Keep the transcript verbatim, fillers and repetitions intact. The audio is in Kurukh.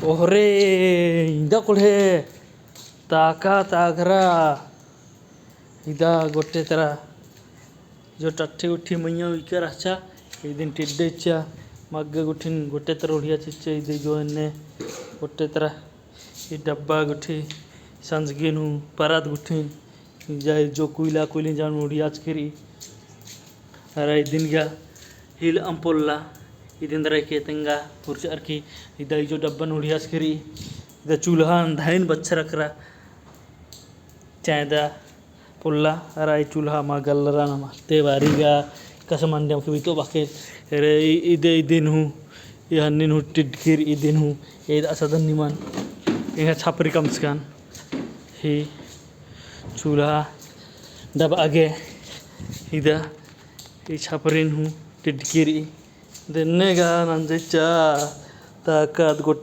ओहरे, इदा कोल्हे ताका तागरा। इदा गोट्टे तरा जो टट्ठी उट्ठी मइय्याँ उइकर रहचा, इदिन टिड्डे चिच्चा, मग्गे गुट्ठिन गोट्टे तरा उड़िया चिच्चा, इदे जो एन्ने गोट्टे तरा ई डब्बा गुट्ठी संजगिन हूँ परत गुट्ठिन, इजा जो कुइला कुइलिन जान उड़ियाचकी रई। अरा इदिन गा हिल अम्पोल्ला, इदिन दरा के तेंगा पुरचर की, इदा ई जो डब्बन उड़ियाचकी रई, इदा चूल्हा धाइन बच्छर अकरा चाँयदा पोल्ला। अरा ई चूल्हा मा गल्लरा नमा ते बारी गा कसम अंडे अमके बीतो बाके रे। इदे इदिन हूँ, ई हन्निन हूँ टिड्डकी रई इदिन हूँ, एदा सदन निमन एंगा छपरी कमचकन ही चूल्हा डबा गे। इदा ई छपरिन हूँ टिड्डकी रई। देन्ने गा नंजचा ताकत गोट